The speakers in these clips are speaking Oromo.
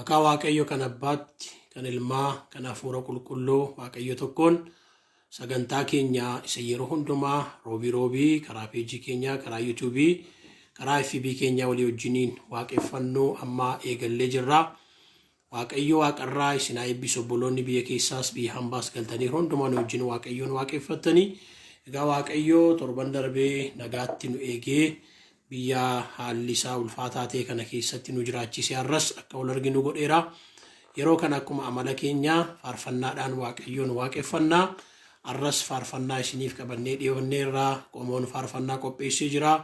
Maqaa Waaqayyo kan Abbaatti, kan Ilmaa, kan Hafuura Qulqulluu Waaqayyo tokkoon sagantaa keenya isa yeroo hundumaa roobii roobii karaa peejii keenyaa, karaa yuutuubii, karaa FB keenyaa walii wajjiniin waaqeffannoo ammaa eegallee jirra. Waaqayyo waaqarraa isin haa eebbisu obboloonni biyya keessaas biyya hambaas galtanii hundumaa nu wajjin Waaqayyoon waaqeffattanii. Egaa Waaqayyo torban darbee nagaatti nu eegee biyya haalli isaa ulfaataa ta'e kana keessatti nu jiraachise har'as akka wal arginu godheera. Yeroo kana akkuma amala keenya faarfannaadhaan Waaqayyoon waaqeffannaa. Har'as faarfannaa isiniif qabannee dhiyoonneerra qomoon faarfannaa qopheessee jira.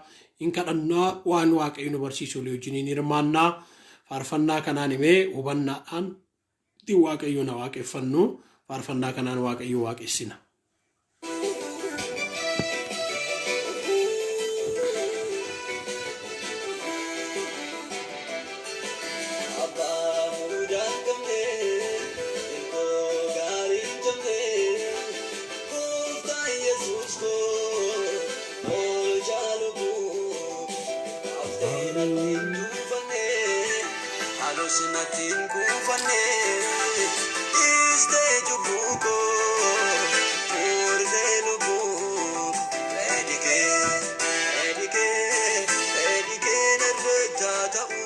Hin kadhannaa waan Waaqayyo nu barsiisu walii wajjiniin hirmaannaa. Faarfannaa kanaan himee hubannaadhaan ittiin Waaqayyoon haa waaqeffannu. Faarfannaa kanaan Waaqayyo waaqessina. Abbaa mudaa hin qabne, ilmoo gaarii hin cabne, Gooftaa Yesuus koo oolchaa lubbuu, haftee natti hin tuufanne, haaloo si natti hin kuufanne, dhiistee cubbuu koo, fuurtee lubbuu, fedhi kee, fedhi kee, fedhi kee narratti haa ta'u.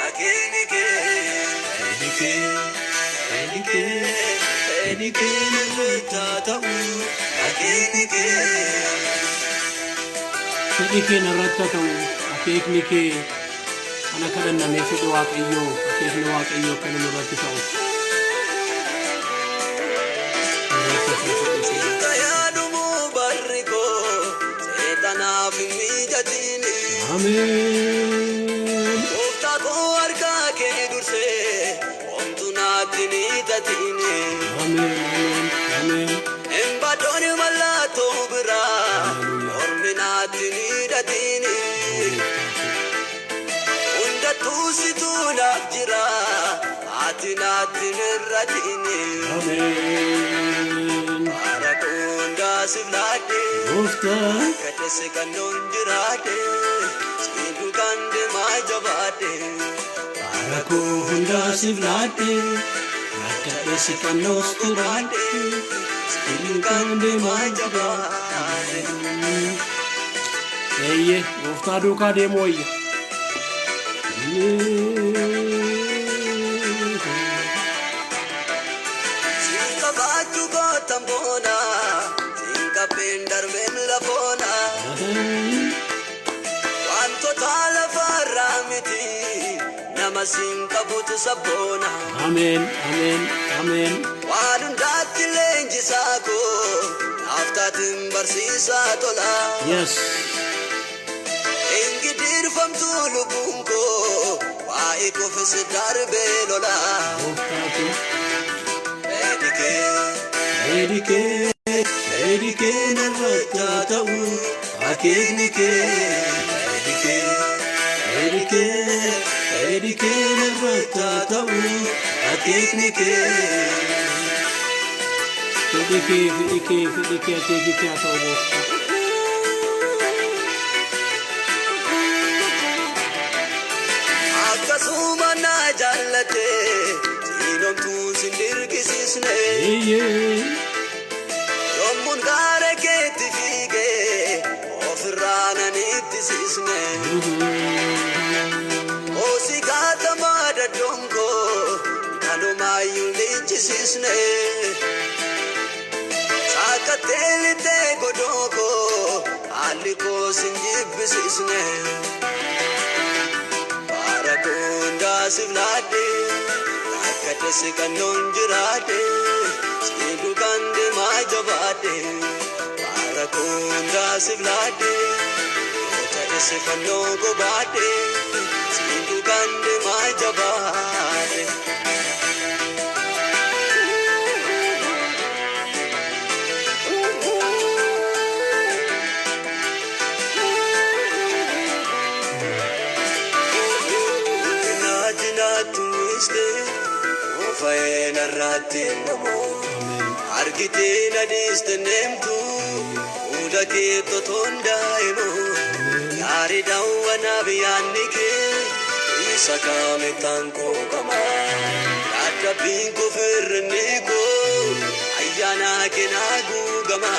Akeekni kee, fedhi kee, fedhi kee, fedhi kee narratti haa ta'u. Akeekni kee. Fedhi kee narratti haa ta'u akeekni kee kana kadhannamee fedhi Waaqayyoo akeekni Waaqayyoo akka nu irratti ta'u. Narratti haa ta'u fedhi kee. Sinta yaadumuu barri koo seexanaaf hin mijatini. Ameen. Gooftaa koo harkaa kee dursee homtuu naatti ni tatini. Ameen. Ameen. Ameen. Hin badooni mallattoo biraa Haleluuyaa. mormi naatti ni dhatini. Hundattuu situu naaf jira ati naatti nirratini. Ameen. Bara hundaa siif laadhe Gooftaa. kadhesse kan noon jiraadhe siin duukaan deemaa jabaadhe. Bara Rakkoo hundaa siif laadhe rakkadhe si qannoos turaadhe siin duukaan deemaa jabaadhe. Eeyyee gooftaa duukaa deemu wayya. Siin qabaachuu gootan boona siin qabbeen darbeen lafoona. Wantoota lafarraa miti nama siin qabutu sabboona. Ameen. Ameen. Ameen. Waan hundaatti leenjisaa koo naaf taatiin barsiisaa tola. Yes. Ingidirfamtu lubbuun koo waa'ee koofis darbee lola. Gooftaa koo. Fedhi kee Fedhi kee, fedhi kee narratti haa ta'u, akeekni kee. fedhi kee Fedhi kee, fedhi kee narratti haa ta'u, akeekni kee. Fedhi kee, fedhi kee, fedhi kee, akeekni kee haa ta'u gooftaa. Akkasuma na jaallate siinomtuu sin dirqisiisne. Eeyyee. Yommuun gaara keetti fiigee ofirraa nan ittisiisne. Koosii gaatamaa daddonkoo kanumaayyuu lichisiisne. Saakattee lixee godookoo haalli koos hin jibbisiisne. Bara hundaa siif laadhe rakkadhe kan noon jiraadhe siin duukaan deemaa jabaadhe. Bara hundaa siif laadhe yoo ta'es fannoo gobaadhe siin duukaan deemaa jabaadhe. Naajinaatu miste oofa'ee narraatti namoo. Ameen. Argitee na dhiiste neemtu fuula kee totoon daa'imu. Gaarii daawwanaaf yaadni kee Isa kaamittaan quuqama. Dadhabbiin koo firrinni koo ayyaana keenaa guugama.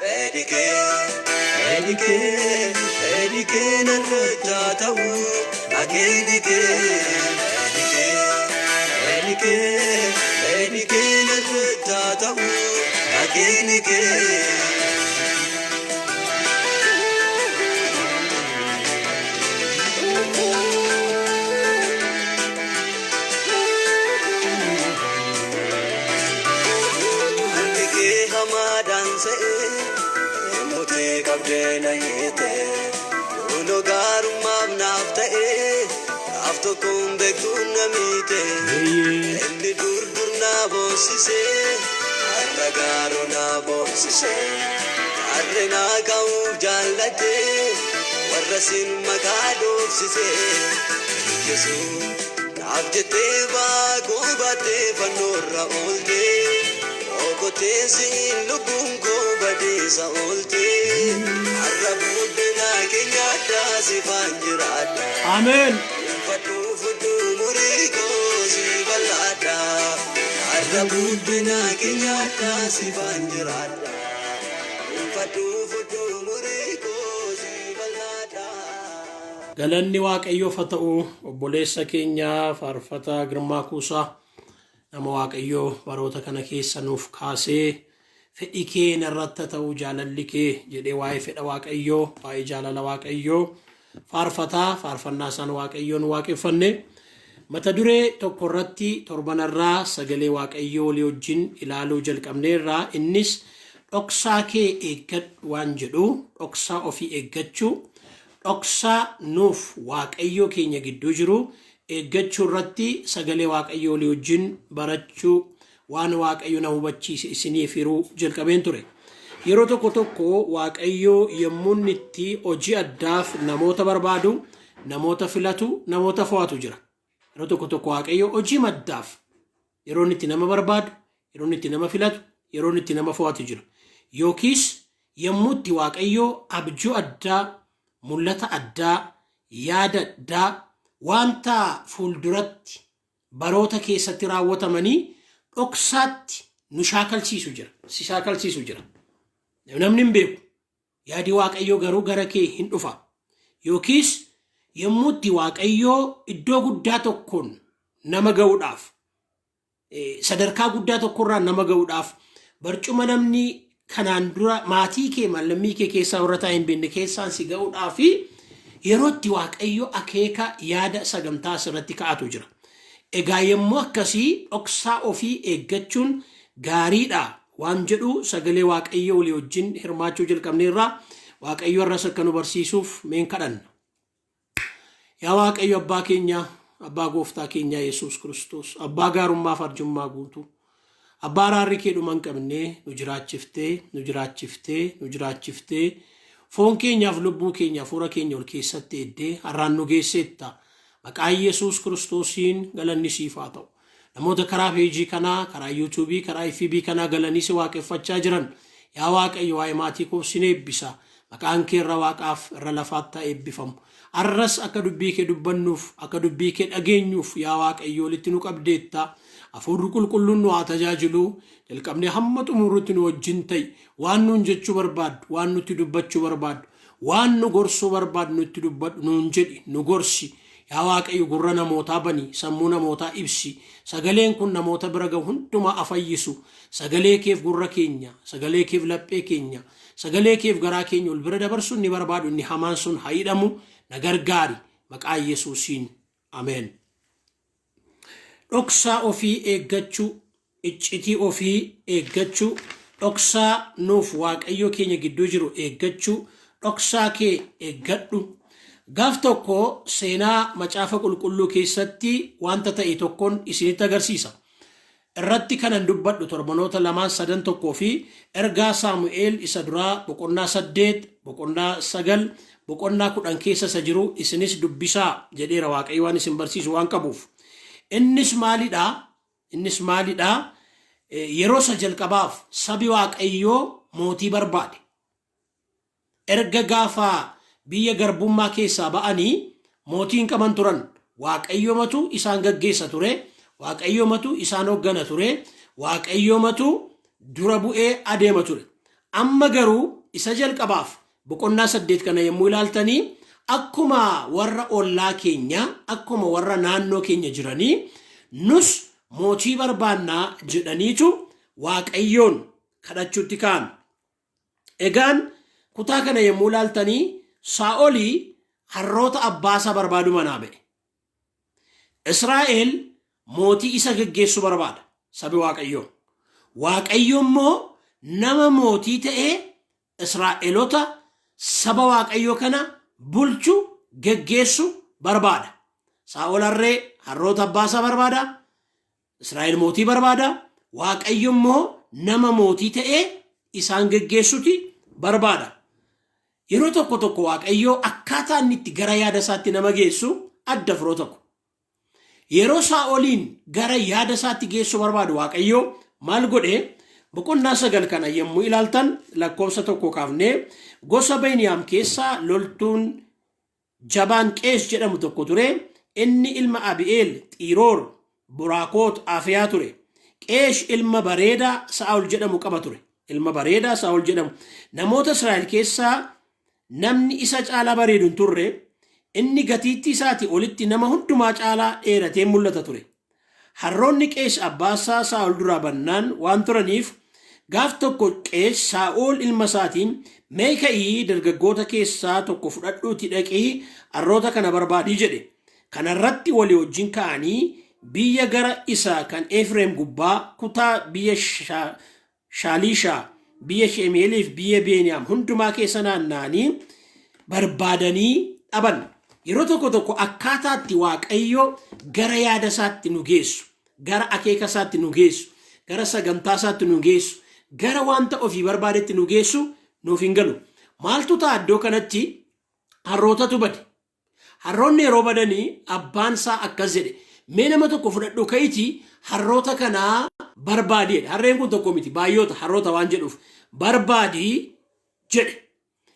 Fedhi kee, fedhi kee, fedhi kee narratti haa ta'u akeekni kee. Fedhi kee, fedhi kee, fedhi kee narratti haa ta'u akeekni kee. Harki kee hamaadhaan se'ee murtii qabdee na hiite. Kunoo gaarummaaf naaf ta'ee gaaf tokkoon beektuun na miite. Eeyyee. Inni dur dur na boonsisee har'a gaaruu na boonsisee. Harre na ka'uuf jaallatee warra sin maqaa dhoofsisee. Yesuus naaf jettee baakuu baattee fannoorra ooltee. Okkotee siin lubbuun koo badeessa ooltee. Har'a buddeena keenya addaa sifaan jiraadha. Ameen. Fadhuu fudhuu murii koo si bal'aadha. Har'a buddeena keenya addaa sifaan jiraadha. Fadhuu fudhuu murii koo si bal'aadha. Galanni Waaqayyoof haa ta'u. Obboleessa keenya faarfataa Girmaa Kuusaa nama Waaqayyoo baroota kana keessa nuuf kaasee fedhi kee narratti haa ta'u jaalalli kee jedhee waa'ee fedha Waaqayyoo, waa'ee jaalala Waaqayyoo faarfataa faarfannaa isaan Waaqayyoon waaqeffanne. Mata duree tokko irratti torbanarraa sagalee Waaqayyoo walii wajjin ilaaluu jalqabneerraa. Innis dhoksaa kee eeggadhu waan jedhu, dhoksaa ofii eeggachuu, dhoksaa nuuf Waaqayyoo keenya gidduu jiru eeggachuu irratti sagalee Waaqayyoo walii wajjin barachuu waan Waaqayyo na hubachiise isiniif hiruu jalqabeen ture. Yeroo tokko tokko Waaqayyoo yommuu inni itti hojii addaaf namoota barbaadu, namoota filatu, namoota fo'atu jira. Yeroo tokko tokko Waaqayyo hojii maddaaf yeroo inni itti nama barbaadu, yeroo inni itti nama filatu, yeroo inni itti nama fo'atu jira. Yookiis yommuu itti Waaqayyo abjuu addaa, mul'ata addaa, yaada addaa, wanta fuulduratti baroota keessatti raawwatamanii dhoksaatti nu shaakalsiisu jira. Si shaakalsiisu jira. Namni hin beeku. Yaadi Waaqayyoo garuu gara kee hin dhufa. Yookiis yommuu itti Waaqayyoo iddoo guddaa tokkoon nama ga'uudhaaf, sadarkaa guddaa tokkorraan nama ga'uudhaaf, barcuma namni kanaan dura maatii kee mallammii kee keessaa warra taa'e hin beekne keessaan si ga'uudhaaf yeroo itti Waaqayyo akeeka yaada sagantaa asirratti ka'atu jira. Egaa yommuu akkasii dhoksaa ofii eeggachuun gaariidha waan jedhu sagalee Waaqayyoo walii wajjin hirmaachuu jalqabneerraa. Waaqayyo har'as akka nu barsiisuuf meen kadhanna. Yaa Waaqayyo abbaa keenya, abbaa gooftaa keenyaa Yesuus Kiristoos, abbaa gaarummaaf arjummaa guutuu, abbaa araarri kee dhuma hin qabne, nu jiraachiftee, nu jiraachiftee, nu jiraachiftee, foon keenyaaf lubbuu keenya hafuura keenya ol keessatti eddee har'aan nu geesseetta. Maqaa Yesuus Kiristoosiin galanni siif haa ta'u. Namoota karaa peejii kanaa, karaa yuutuubii, karaa FB kanaa galanii si waaqeffachaa jiran, yaa Waaqayyo waa'ee maatii koof sin eebbisa. Maqaan kee irra waaqaaf irra lafaatti haa eebbifamu. Har'as akka dubbii kee dubbannuuf, akka dubbii kee dhageenyuuf yaa Waaqayyo walitti nu qabdeetta. Hafuurri qulqulluun nu haa tajaajilu. Jalqabnee hamma xumurrutti nu wajjin ta'i. Waan nuun jechuu barbaaddu, waan nutti dubbachuu barbaaddu, waan nu gorsuu barbaaddu nutti dubbadhu, nuun jedhi, nu gorsi. Yaa Waaqayyo gurra namootaa bani, sammuu namootaa ibsi. Sagaleen kun namoota bira ga'u hundumaa afayyisu. Sagalee keef gurra keenya, sagalee keef laphee keenya, sagalee keef garaa keenya ol bira dabarsu inni barbaadu inni hamaan sun haa hidhamu. Na gargaari. Maqaa Yesuusiin. Ameen. Dhoksaa ofii eeggachuu, iccitii ofii eeggachuu, dhoksaa nuuf Waaqayyo keenya gidduu jiru eeggachuu, dhoksaa kee eeggadhu. Gaaf tokko seenaa macaafa qulqulluu keessatti wanta ta'e tokkoon isinitti agarsiisa. Irratti kanan dubbadhu torbanoota lamaan sadan tokkoo fi ergaa Saamu'eel isa duraa boqonnaa 8, boqonnaa 9, boqonnaa 10 keessa isa jiru isinis dubbisaa jedheera Waaqayyo waan isin barsiisu waan qabuuf. Innis maalidha? Innis maalidha? Yeroo isa jalqabaaf sabi Waaqayyoo mootii barbaade. Erga gaafa biyya garbummaa keessaa ba'anii mootii hin qaban turan. Waaqayyomatu isaan gaggeessa ture, Waaqayyomatu isaan hoggana ture, Waaqayyomatu dura bu'ee adeema ture. Amma garuu isa jalqabaaf boqonnaa 8 kana yommuu ilaaltanii akkuma warra ollaa keenya, akkuma warra naannoo keenya jiranii nus mootii barbaannaa jedhaniitu Waaqayyoon kadhachuutti ka'an. Egaan kutaa kana yommuu ilaaltanii Saa'olii harroota abbaasaa barbaadu manaa ba'e. Israa'el mootii isa geggeessu barbaada sabi Waaqayyoo. Waaqayyo immoo nama mootii ta'ee Israa'elota saba Waaqayyoo kana bulchu geggeessu barbaada. Saa'ol harree harroota abbaasaa barbaada. Israa'el mootii barbaada. Waaqayyo immoo nama mootii ta'ee isaan geggeessuti barbaada. Yeroo tokko tokko Waaqayyo akkaataa inni itti gara yaada isaatti nama geessu adda firoo tokko. Yeroo Saa'oliin gara yaada isaatti geessuu barbaadu Waaqayyo maal godhe? Boqonnaa 9 kana yommuu ilaaltan lakkoofsa 1 kaafnee gosa Beniyaam keessaa loltuun jabaan Qees jedhamu tokko ture, inni ilma Abi'eel, Xiiroor, Boraakoot, Afiyaa ture. Qeesh ilma bareedaa Saa'ol jedhamu qaba ture. Ilma bareedaa Saa'ol jedhamu. Namoota Israa'el keessaa namni isa caalaa bareedu hin turre, inni gatiittii isaatii olitti nama hundumaa caalaa dheeratee mul'ata ture. Harroonni Qeesh abbaasaa Saa'ol duraa bannaan waan turaniif, gaaf tokko Qeesh Saa'ol ilma isaatiin, Mee ka'ii dargaggoota keessaa tokko fudhadhuutii dhaqii harroota kana barbaadi jedhe. Kana irratti walii wajjin ka'anii biyya gara isa kan Efreem gubbaa, kutaa biyya Shaaliishaa, biyya Sheemeeliif biyya Beeniyaam hundumaa keessa naanna'anii barbaadanii dhaban. Yeroo tokko tokko akkaataa itti Waaqayyo gara yaada isaatti nu geessu, gara akeeka isaatti nu geessu, gara sagantaa isaatti nu geessu, gara wanta ofii barbaadetti nu geessu nuuf hin galu. Maaltu ta'a iddoo kanatti? Harrootatu bade. Harroonni yeroo badanii abbaan isaa akkas jedhe, Mee nama tokko fudhadhuu ka'iitii harroota kanaa barbaadi jedhe. Harreen kun tokko miti, baay'oota harroota waan jedhuuf barbaadi jedhe.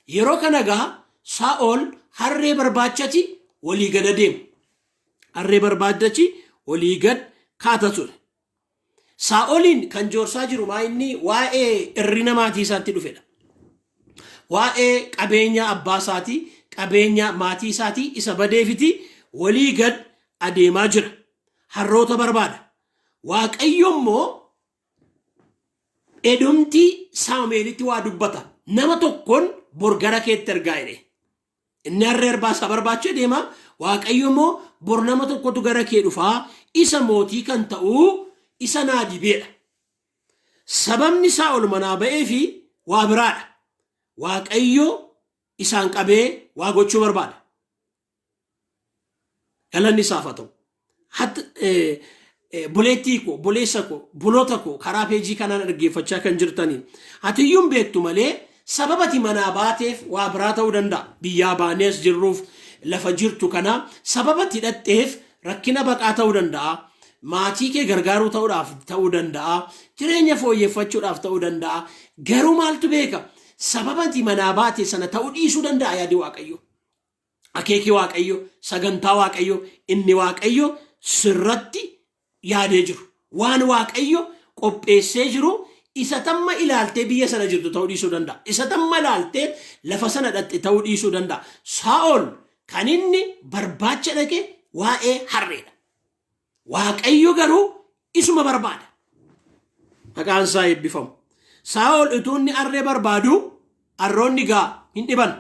Yeroo kana egaa Saa'ol harree barbaachati walii gad adeema. Harree barbaaddachi olii gad kaata ture. Saa'oliin kan joorsaa jiru maa inni waa'ee hir'ina maatii isaatti dhufedha. Waa'ee qabeenya abbaa isaatii, qabeenya maatii isaatii isa badeefiti walii gad adeemaa jira. Harroota barbaada. Waaqayyo immoo edumti Saamu'eelitti waa dubbata. Nama tokkoon bor gara keetti ergaa jedhe. Inni harree arbaa isaa barbaacha deema. Waaqayyo immoo bor nama tokkotu gara kee dhufaa isa mootii kan ta'u isa naa dibeedha. Sababni isaa ol manaa ba'ee fi waa biraadha. Waaqayyo isaan qabee waa gochuu barbaada. Galanni isaaf haa ta'u. Hat, Buleettii koo, buleessa koo, buloota koo karaa peejii kanaan dhaggeeffachaa kan jirtanii. Atiyyuu hin beektu malee sababa ati manaa baateef waa biraa ta'uu danda'a. Biyyaa baanee as jirruuf lafa jirtu kana sababa ati hidhatteef rakkina baqaa ta'uu danda'a. Maatii kee gargaaruu ta'uudhaaf ta'uu danda'a. Jireenya fooyyeffachuudhaaf ta'uu danda'a. Garuu maaltu beeka? Sababa ati manaa baate sana ta'uu dhiisuu danda'a yaadi Waaqayyoo. Akeeki Waaqayyo, sagantaa Waaqayyo, inni Waaqayyo sirratti yaadee jiru. Waan Waaqayyo qopheessee jiru isa tamma ilaaltee biyya sana jirtu ta'uu dhiisuu danda'a. Isa tamma ilaaltee lafa sana dhaqxe ta'uu dhiisuu danda'a. Saa'ol kan inni barbaacha dhaqe waa'ee harreedha. Waaqayyo garuu isuma barbaada. Maqaan isaa eebbifamu. Saa'ol utuu inni harree barbaadu harroonni gaa hin dhiban.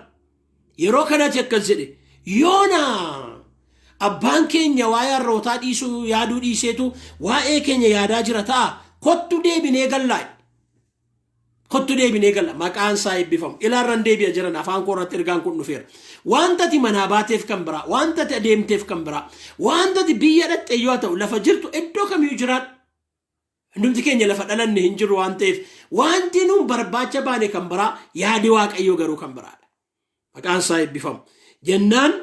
Yeroo kanatti akkas jedhe yoona abbaan keenya waa'ee harrootaa dhiisuu yaaduu dhiiseetu waa'ee keenya yaadaa jira ta'a kottu deebinee gallaa. Kottu deebinee galla. Maqaan isaa eebbifamu. Ilaarran deebi'a jiran afaan koo irratti ergaan kun dhufeera. Wanta ati manaa baateef kan biraa, wanta ati adeemteef kan biraa, wanta ati biyya dhaqxe yoo ta'u lafa jirtu iddoo kamiyyuu jiraadhu. Hundumti keenya lafa dhalanne hin jirru waan ta'eef wanti nuun barbaacha baane kan biraa yaadi Waaqayyoo garuu kan biraadha. Maqaan isaa eebbifamu. Jennaan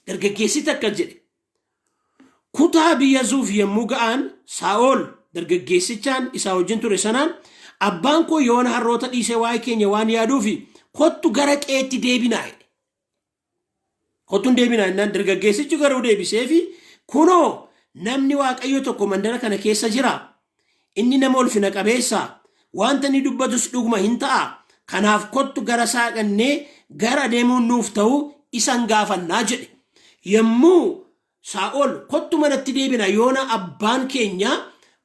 dargaggeessi takka jedhe. Kutaa biyya Zuuf yommuu ga'an Saa'ol dargaggeessichaan isaa wajjin ture sanaan abbaan koo yoona harroota dhiisee waa'ee keenya waan yaaduufi kottu gara qe'eetti deebinaa jedhe. Kottu hin deebinaa jennaan dargaggeessichi garuu deebiseefi Kunoo namni Waaqayyo tokko mandara kana keessa jira. Inni nama ulfina qabeessa. Wanta inni dubbatus dhuguma hin ta'a. Kanaaf kottu gara isaa dhaqnee gara deemuun nuuf ta'u isan gaafannaa jedhe. Yommuu Saa'ol kottu manatti deebina yoona abbaan keenya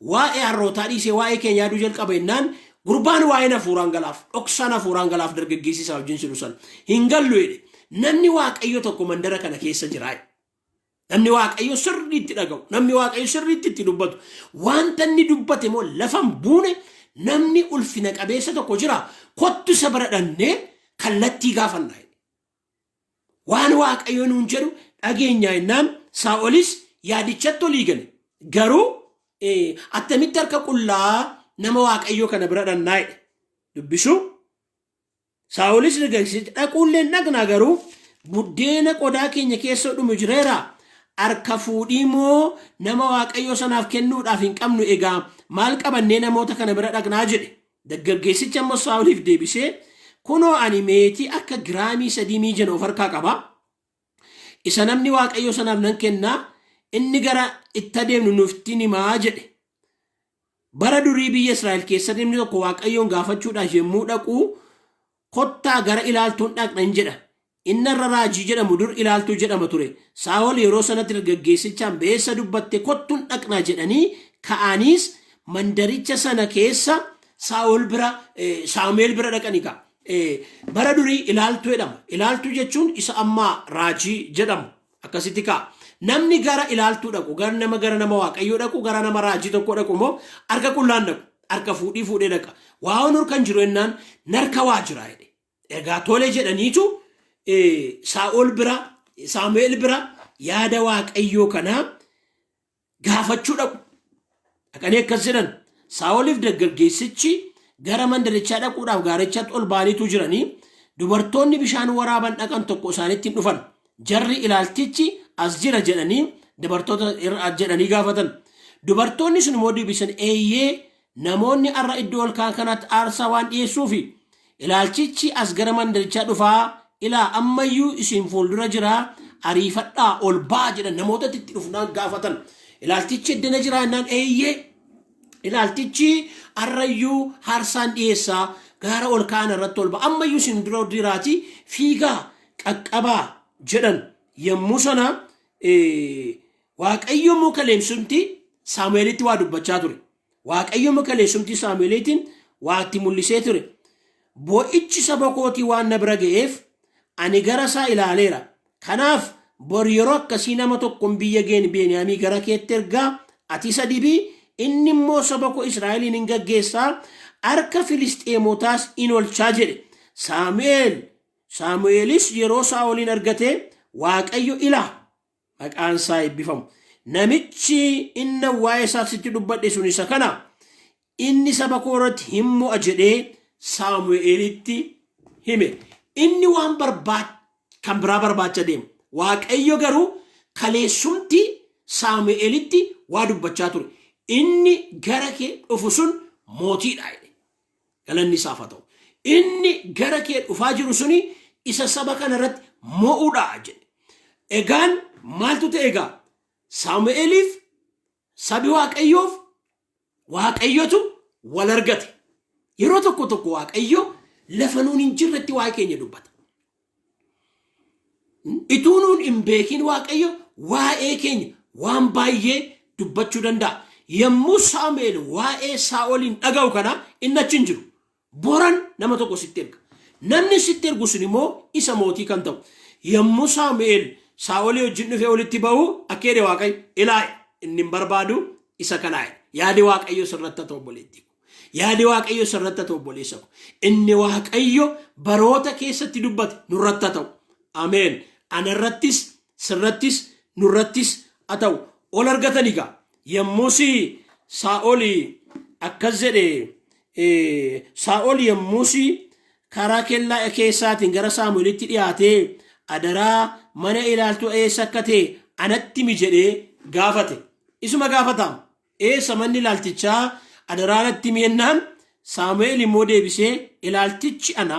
waa'ee harrootaa dhiisee waa'ee keenya yaaduu jalqaba jennaan gurbaan waa'een hafuuraan galaaf dhoksaan hafuuraan galaaf dargaggeessi isaa wajjin jiru sana hin gallu jedhe. Namni Waaqayyo tokko mandara kana keessa jira. Namni Waaqayyo sirriitti dhaga'u, namni Waaqayyo sirriitti itti dubbatu, wanta inni dubbate immoo lafa hin buune namni ulfina qabeessa tokko jira. Kottu isa bira dhannee kallattii gaafanna. Waan Waaqayyo nuun jedhu dhageenya jennaan Saa'olis yaadichatti olii gale. Garuu attamitti harka qullaa nama Waaqayyoo kana bira dhannaa jedhe. Dubbisuu. Saa'olis dargaggeessicha dhaquullee hin dhaqnaa garuu buddeena qodaa keenya keessa dhumu jireera. Harka fuudhii moo nama Waaqayyoo sanaaf kennuudhaaf hin qabnu egaa maal qabannee namoota kana bira dhaqnaa jedhe. Dargaggeessichi ammas Saa'oliif deebisee, Kunoo ani meetii akka giraamii 3 miijana of harkaa qaba. Isa namni Waaqayyoo sanaaf nan kenna, inni gara itti adeemnu nuuf in himaa jedhe. Bara durii biyya Israa'el keessatti namni tokko Waaqayyoon gaafachuudhaaf yommuu dhaqu, kottaa gara ilaaltuun dhaqna in jedha. Inni har'a raajii jedhamu dur ilaaltuu jedhama ture. Saa'ol yeroo sanatti dargaggeessichaan beessa dubbatte kottuun dhaqnaa jedhanii ka'aniis mandaricha sana keessa Saa'ol bira Saamu'eel bira dhaqanii ka'a. Bara durii ilaaltuu jedhama. Ilaaltuu jechuun isa ammaa raajii jedhamu akkasitti ka'a. Namni gara ilaaltuu dhaqu gara nama gara nama waaqayyoo dhaqu gara nama raajii tokko dhaqu immoo harka qullaan dhaqu. Harka fuudhii fuudhee dhaqa. Waa harka hin jiru jennaan narka waa jira jedhe. Egaa tole jedhaniitu Saa'ol bira Saamu'eel bira yaada Waaqayyoo kanaa gaafachuu dhaqu. Dhaqanii akkas jedhan Saa'oliif dargaggeessichi gara mandarichaa dhaquudhaaf gaarichatti ol ba'aniitu jiranii dubartoonni bishaan waraaban dhaqan tokko isaanitti hin dhufan. Jarri ilaaltichi as jira jedhanii dubartoota jedhanii gaafatan. Dubartoonni sun immoo deebisan eeyyee Namoonni har'a iddoo ol ka'aa kanaatti aarsaa waan dhi'eessuufi, ilaalchichi as gara mandarichaa dhufaa, ilaa, amma iyyuu isin fuuldura jiraa, ariifadhaa, ol ba'aa jedhan namootatti itti dhufnaan gaafatan. Ilaaltichi eddana jiraa jennaan eeyyee ilaaltichi har'a iyyuu aarsaan dhi'eessaa gaara ol ka'an irratti ol ba'a amma iyyuu isin dura jiraatii fiigaa qaqqabaa jedhan. Yommuu sana Waaqayyo immoo kaleessumti Saamu'eelitti waa dubbachaa ture. Waaqayyo immoo kaleessumti Saamu'eeliitiin waa itti mul'isee ture. Boo'ichi saba kootii waan na bira ga'eef ani gara isaa ilaaleera. Kanaaf bor yeroo akkasii nama tokkon biyya geen Beniyaamii gara keetti ergaa ati isa dibii inni immoo saba koo Israa'eliin hin gaggeessaa harka Filisxeemotaas in olchaa jedhe. Saamu'eel Saamu'eelis yeroo Saa'oliin argate Waaqayyo ilaa Maqaan isaa eebbifamu. Namichi inna waa'ee isaa sitti dubbadhe sun isa kana. Inni saba koo irratti hin mo'a jedhee Saamu'eelitti hime. Inni waan barbaad kan biraa barbaacha deema. Waaqayyo garuu kaleessumti Saamu'eelitti waa dubbachaa ture. Inni gara kee dhufu sun mootiidha jedhe. Galanni isaaf haa ta'u. Inni gara kee dhufaa jiru suni isa saba kana irratti mo'uudha jedhe. Egaan maaltu ta'e egaa? Saamu'eeliif sabi Waaqayyoof Waaqayyotu wal argate. Yeroo tokko tokko Waaqayyo lafa nuun hin jirretti waa'ee keenya dubbata. Ituu nuun hin beekin Waaqayyo waa'ee keenya waan baay'ee dubbachuu danda'a. Yommuu Saamu'eel waa'ee Saa'oliin dhaga'u kana inni achi hin jiru. Boran nama tokko sitti erga. Namni sitti ergu sun immoo isa mootii kan ta'u. Yommuu Saamu'eel Saa'olii wajjin dhufee walitti ba'u akka jedhe Waaqayyo ilaa inni hin barbaadu isa kanaa jedhe. Yaadi Waaqayyo sirratti haa ta'u obboleettii. Yaadi Waaqayyo sirratti haa ta'u obboleessa ko. Inni Waaqayyo baroota keessatti dubbate nurratti haa ta'u. Ameen. Anarrattis sirrattis nurrattis haa ta'u. Ol argatan egaa. Yommus Saa'ol akkas jedhe Saa'ol yommus karaa kellaa keessaatiin gara Saamu'eelitti dhiyaatee adaraa mana ilaaltuu eessa akka ta'e anatti himi jedhee gaafate. Isuma gaafataam. Eessa manni ilaaltichaa adaraa natti himi jennaan Saamu'eel immoo deebisee ilaaltichi ana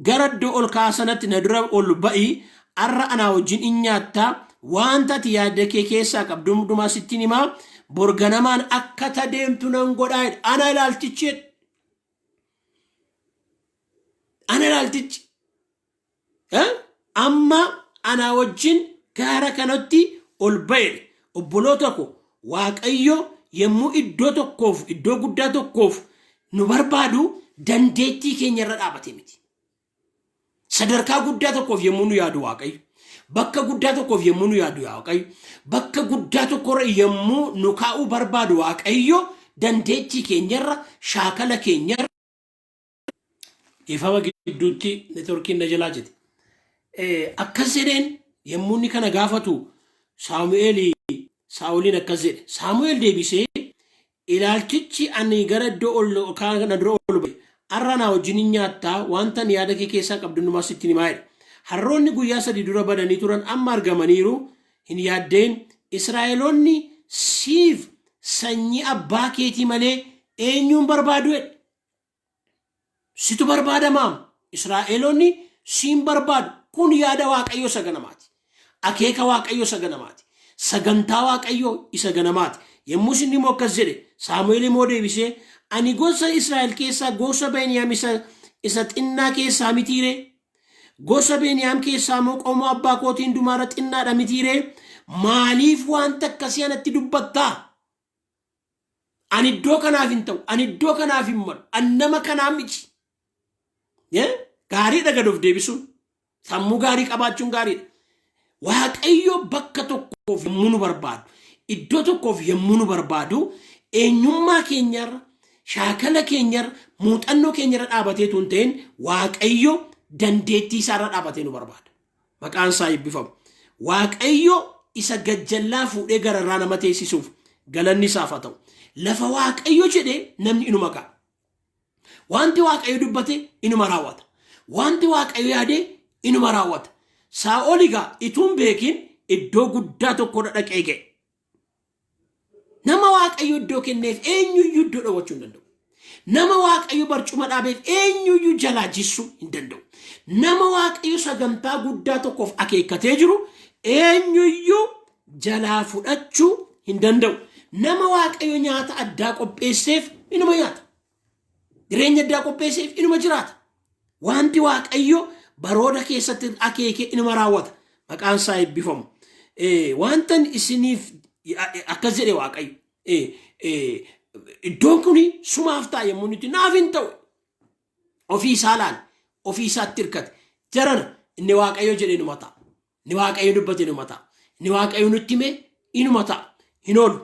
gara iddoo ol ka'aa sanatti na dura ol ba'i arra anaa wajjin in nyaatta Wanta ati yaada kee keessaa qabdu hundumaa sittin himaa. Borganamaan akka tadeemtu nan godhaa jedhe. Ana ilaaltichi jedhe. Ana ilaaltichi. Amma ana wajjin gaara kanatti ol ba'e. Obboloota ko, Waaqayyo yommuu iddoo tokkoof, iddoo guddaa tokkoof nu barbaadu dandeettii keenya irra dhaabate miti. Sadarkaa guddaa tokkoof yommuu nu yaadu Waaqayyo, bakka guddaa tokkoof yommuu nu yaadu Waaqayyo, bakka guddaa tokkorra yommuu nu kaa'uu barbaadu Waaqayyo dandeettii keenyarra, shaakala keenyarra. Dhiifama, gidduutti networkiin na jalaa jete. Akkas jedheen yommuu inni kana gaafatu Saamu'eel Saa'oliin akkas jedhe. Saamu'eel deebisee, "Ilaalchichi ani gara iddoo ol kana dura ol ba'e, har'a naa wajjin hin nyaattaa, wanta ani yaada kee keessaa qabdu hundumaa sitti himaa" jedhe. Harroonni guyyaa 3 dura badanii turan amma argamaniiru, hin yaaddeen. Israa'eloonni siif sanyii abbaa keetii malee eenyuun barbaadu jedhe. Situ barbaadamaam. Israa'eloonni siin barbaadu. Kun yaada Waaqayyoo isa ganamaati. Akeeka Waaqayyoo isa ganamaati. Sagantaa Waaqayyoo isa ganamaati. Yommuu isin immoo akkas jedhe, Saamu'eel immoo deebisee, "Ani gosa Israa'el keessaa gosa Beniyaam isa xinnaa keessaa mitiiree? Gosa Beniyaam keessaa immoo qomoo abbaa kootii hundumaarra xinnaadha mitiiree? Maaliif wanta akkasii anatti dubbattaa? Ani iddoo kanaaf hin ta'u. Ani iddoo kanaaf hin malu. Ani nama kanaa miti." Gaariidha gad of deebisuun. Sammuu gaarii qabaachuun gaariidha. Waaqayyo bakka tokkoof yommuu nu barbaadu, iddoo tokkoof yommuu nu barbaadu, eenyummaa keenyarra, shaakala keenyarra, muuxannoo keenyarra dhaabateetu hin ta'in, Waaqayyo dandeettii isaarra dhaabatee nu barbaada. Maqaan isaa eebbifamu. Waaqayyo isa gajjallaa fuudhee gararraa nama teessisuuf galanni isaaf haa ta'u. Lafa Waaqayyo jedhe namni inuma ga'a. Wanti Waaqayyo dubbate inuma raawwata. Wanti Waaqayyo yaade inuma raawwata. Saa'ol egaa ituun beekin iddoo guddaa tokko dhaqee ga'e. Nama Waaqayyo iddoo kenneef eenyuyyuu iddoo dhowwachuu hin danda'u. Nama Waaqayyo barcuma dhaabeef eenyuyyuu jalaa jissuu hin danda'u. Nama Waaqayyo sagantaa guddaa tokkoof akeekkatee jiru eenyuyyuu jalaa fudhachuu hin danda'u. Nama Waaqayyo nyaata addaa qopheesseef inuma nyaata. Jireenya addaa qopheesseef inuma jiraata. Wanti Waaqayyo barooda keessatti akeeke inuma raawwata. Maqaan isaa eebbifamu. Wantan isiniif akkas jedhe Waaqayyo. Iddoon kun sumaaf ta'a yommuu nuti naaf hin ta'u. Ofii isaa laale. Ofii isaatti hirkate. Jarana, inni Waaqayyo jedhe inuma ta'a. Inni Waaqayyo dubbate inuma ta'a. Inni Waaqayyo nutti hime inuma ta'a. Hin oolu.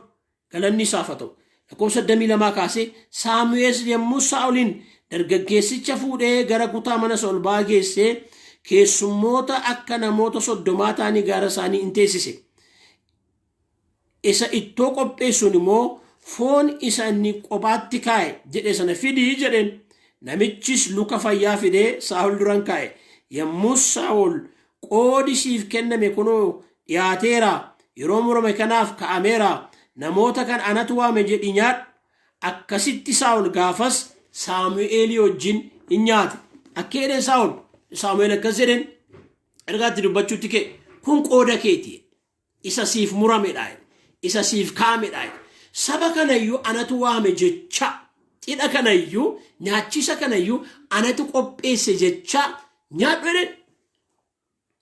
Galanni isaaf haa ta'u. Lakkoofsa 22 kaasee, Saamu'eel yommuu Saa'oliin dargaggeessicha fuudhee gara kutaa mana isa ol ba'aa geessee keessummoota akka namoota 30 ta'anii gaara isaanii in teessise. Isa ittoo qopheessuun immoo, "Foon isa inni kophaatti kaa'e jedhe sana fidii" jedheen. Namichis luka fayyaa fidee Saa'ol duran kaa'e. Yommus Saa'ol, "Qoodi siif kenname kunoo dhiyaateera, yeroo murame kanaaf ka'ameera, namoota kan anatu waame jedhi nyaadhu." Akkasitti Saa'ol gaafas Saamu'eelii wajjin in nyaate. Akka jedheen Saa'ol, Saamu'eel akkas jedheen, ergaatti dubbachuutti ka'e, "Kun qooda keeti. Isa siif muramedha. Isa siif kaa'amedha. Saba kanayyuu anatu waame jecha, cidha kanayyuu, nyaachisa kanayyuu anatu qopheesse jecha nyaadhu" jedheen.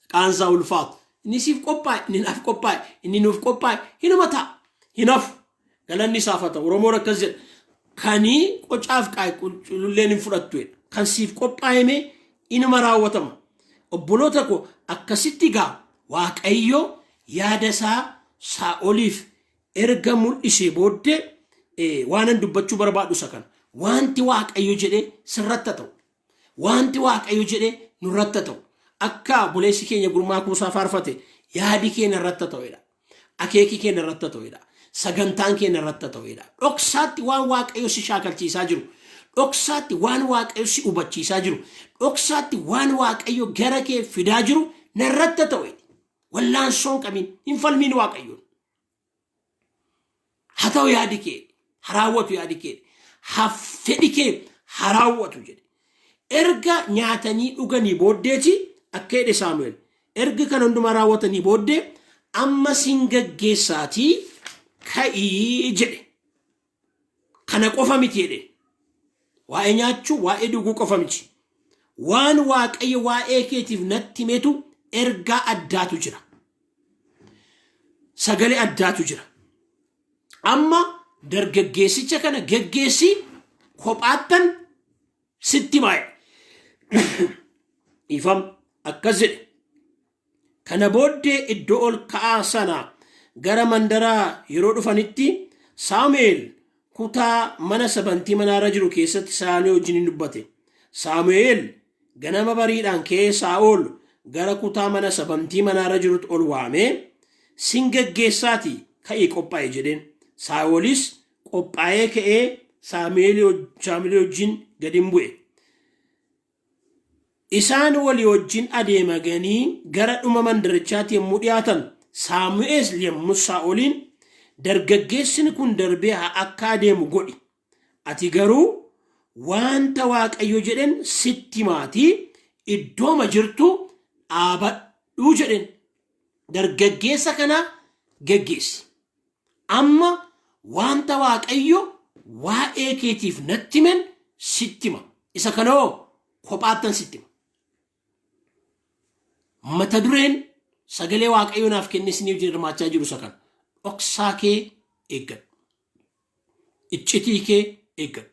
Maqaan isaa ulfaatu. Inni siif qophaa'e, inni naaf qophaa'e, inni nuuf qophaa'e hinuma ta'a. Hin hafu. Galanni isaaf haa ta'u. Oromoon akkas jedha. Kanii qocaaf qaa'e cululleen hin fudhattu jedha. Kan siif qophaa'eme inuma raawwatama. Obboloota koo, akkasitti gaa Waaqayyo yaada isaa Saa'oliif erga mul'isee booddee waanan dubbachuu barbaadu isa kana. Wanti Waaqayyo jedhe sirratti haa ta'u. Wanti Waaqayyo jedhe nurratti haa ta'u. Akka obboleessi keenya Gurmaa Kuusaa faarfate, yaadi keenya irratti haa ta'edha. Akeeki keenya irratti haa ta'edha. Sagantaan keenya irratti haa ta'edha. Dhoksaatti waan Waaqayyo si shaakalchiisaa jiru. Dhoksaatti waan Waaqayyo si hubachiisaa jiru. Dhoksaatti waan Waaqayyo gara kee fidaa jiru narratti haa ta'edha. Wallaansoon qabiin hin falmiin Waaqayyoon. Haa ta'u yaadi kee, haa raawwatu yaadi kee, haa fedhi kee haa raawwatu jedhe. Erga nyaatanii dhuganii booddeeti akka jedhe Saamu'eel. Erga kana hundumaa raawwatanii booddee Amma sin gaggeessaatii ka'ii jedhe. Kana qofa miti jedhe. Waa'ee nyaachuu, waa'ee dhuguu qofa miti. Waan Waaqayyo waa'ee keetiif natti himetu ergaa addaatu jira. Sagalee addaatu jira. Amma dargaggeessicha kana geggeessi kophaattan sitti himaa jedhe. Ifam akkas jedhe. Kana booddee iddoo ol ka'aa sana gara mandaraa yeroo dhufanitti Saamu'eel kutaa mana sabantii manaarra jiru keessatti Saa'olii wajjin in dubbate. Saamu'eel ganama bariidhaan ka'ee Saa'ol gara kutaa mana sabantii manaarra jirutti ol waamee, Sin geggeessaati ka'ii qophaa'e jedheen. Saa'olis qophaa'ee ka'ee Saamu'eelii wajjin gad in bu'e. Isaan walii wajjin adeemaganii gara dhuma mandarichaatti yommuu dhiyaatan, Saamu'eel yommus Saa'oliin, Dargaggeessini kun darbee haa akka adeemu godhi! Ati garuu wanta Waaqayyo jedhen sitti himaatii iddooma jirtu dhaabadhu jedheen. Dargaggeessa kana geggeessi. Amma wanta Waaqayyo waa'ee keetiif natti himen sitti hima. Isa kanoo kophaattan sitti hima. Mata dureen sagalee Waaqayyo naaf kenne isiniif hirmaachaa jiru isa kana. Dhoksaa kee eeggadhu. Iccitii kee eeggadhu.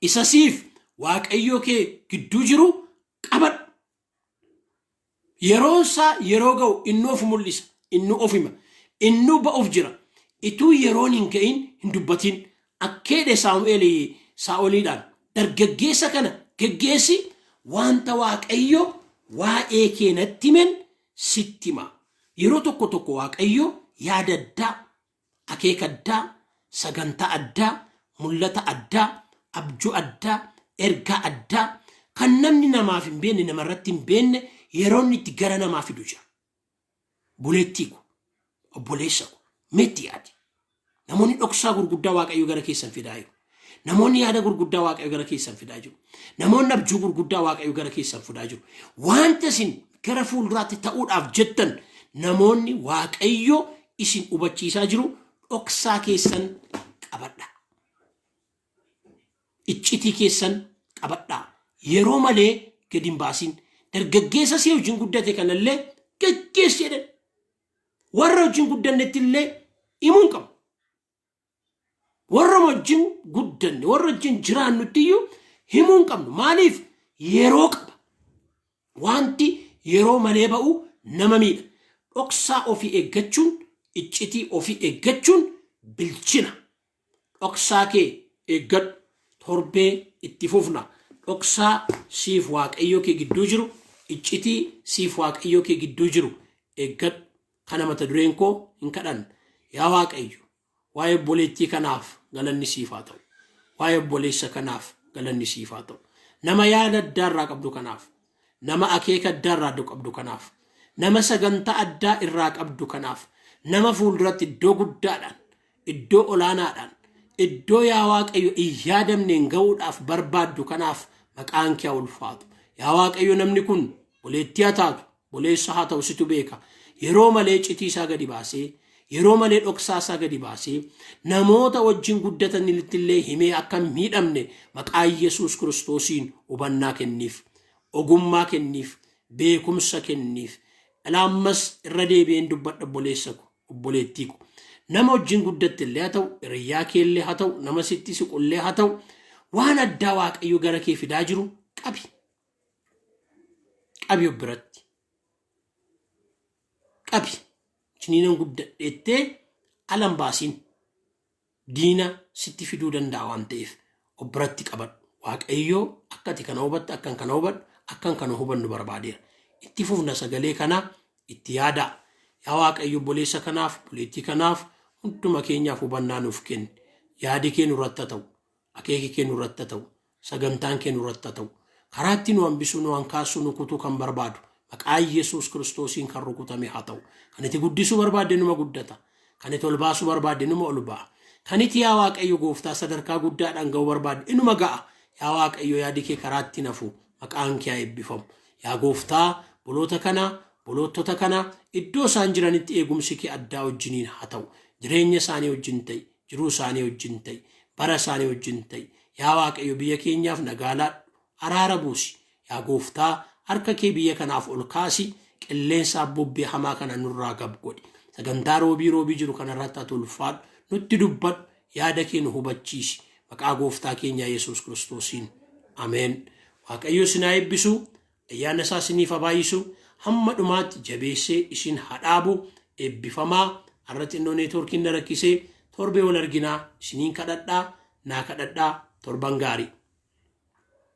Isa siif Waaqayyo kee gidduu jiru qabadhu. Yeroon isaa yeroo ga'u inni of mul'isa, inni of hima, inni ba'uuf jira. Ituu yeroon hin ga'in hin dubbatin. Akkeedhe Saamu'eel Saa'oliidhaan dargaggeessa kana geggeessi wanta Waaqayyo waa'ee kee natti himen sitti hima. Yeroo tokko tokko Waaqayyo yaada addaa akeeka addaa, sagantaa addaa, mul'ata addaa, abjuu addaa, ergaa addaa kan namni namaaf hin beekne namarratti hin beekne yeroo inni itti gara namaa fidu jira. Buleettii ko, obboleessa ko, meetti yaadi. Namoonni dhoksaa gurguddaa Waaqayyo gara keessan fidaa jiru. Namoonni yaada gurguddaa Waaqayyo gara keessan fidaa jiru. Namoonni abjuu gurguddaa Waaqayyo gara keessan fidaa jiru. Wanta isin gara fuulduraatti ta'uudhaaf jettan namoonni Waaqayyo isin hubachiisaa jiru dhoksaa keessan qabadhaa. Iccitii keessan qabadhaa. Yeroo malee gadi hin baasin. Dargaggeessa si wajjin guddate kanallee geggeessi jedhan. Warra wajjin guddannetti illee himuu hin qabu. Warra wajjin guddanne, warra wajjin jiraannutti iyyuu himuu hin qabnu. Maaliif? Yeroo qaba. Wanti yeroo malee ba'u nama miidha. Dhoksaa ofii eeggachuun, iccitii ofii eeggachuun bilchina. Dhoksaa kee eeggadhu. Torbee itti fufna. Dhoksaa siif Waaqayyoo kee gidduu jiru, iccitii siif Waaqayyoo kee gidduu jiru eeggadhu. Kana mata dureen koo hin kadhanna. Yaa Waaqayyo, waa'ee obboleettii kanaaf galanni siif haa ta'u. Waa'ee obboleessa kanaaf galanni siif haa ta'u. Nama yaada addaa irraa qabdu kanaaf, nama akeeka addaa irraa qabdu kanaaf, nama sagantaa addaa irraa qabdu kanaaf, nama fuulduratti iddoo guddaadhaan, iddoo olaanaadhaan, iddoo yaa Waaqayyo hin yaadamneen ga'uudhaaf barbaaddu kanaaf maqaan kee haa ulfaatu. Yaa Waaqayyo namni kun obboleettii haa taatu, obboleessa haa ta'u situ beeka. Yeroo malee iccitii isaa gadi baasee, yeroo malee dhoksaa isaa gadi baasee, namoota wajjin guddatanitti illee himee akka hin miidhamne maqaa Yesuus Kiristoosiin hubannaa kenniif, ogummaa kenniif, beekumsa kenniif. Ilaa ammas irra deebi'een dubbadha obboleessa ko, obboleettii ko. Nama wajjin guddatte illee haa ta'u, hiriyyaa kee illee haa ta'u, nama sitti siqu illee haa ta'u, waan addaa Waaqayyo gara kee fidaa jiru qabi. Qabi of biratti. Qabi. Ciniinan guddadheettee ala hin baasiin. Diina sitti fiduu danda'a waan ta'eef of biratti qabadhu. Waaqayyo akka ati kana hubattu, akkan kana hubadhu, akkan kana hubannu barbaadeera. Itti fufna sagalee kana itti yaadaa. Yaa Waaqayyo obboleessa kanaaf, obboleettii kanaaf, hunduma keenyaaf hubannaa nuuf kenni. Yaadi kee nurratti haa ta'u. Akeeki kee nurratti haa ta'u. Sagantaan kee nurratti haa ta'u. Karaatti nu hambisuu, nu hankaasuu, nu kutuu kan barbaadu maqaa Yesuus Kiristoosiin kan rukutame haa ta'u. Kan itti guddisuu barbaadde numa guddata. Kan itti ol baasuu barbaadde numa ol ba'a. Kan itti yaa Waaqayyo gooftaa sadarkaa guddaadhaan ga'uu barbaadde inuma ga'a. Yaa Waaqayyo yaadi kee karaatti nafu maqaan kee haa eebbifamu. Yaa gooftaa boloota kana Obboloota kana iddoo isaan jiranitti eegumsi kee addaa wajjiniin haa ta'u. Jireenya isaanii wajjin ta'i, jiruu isaanii wajjin ta'i, bara isaanii wajjin ta'i. Yaa Waaqayyo, biyya keenyaaf nagaa laadhu, araara buusi. Yaa Gooftaa, harka kee biyya kanaaf ol kaasi, qilleensa bubbee hamaa kana nurraa gab godhi. Sagantaa roobii roobii jiru kanarratti ati ulfaadhu, nutti dubbadhu, yaada kee nu hubachiisi. Maqaa Gooftaa keenya Yesuus Kiristoosiin. Ameen. Waaqayyo isin haa eebbisu, ayyaana isaa isiniif haa baay'isu, hamma dhumaatti jabeessee isin haa dhaabu. Eebbifamaa. Har'a xinnoo neetwoorkiin na rakkisee, torbee wal arginaa. Isiniin kadhadhaa, naa kadhadhaa. Torban gaarii.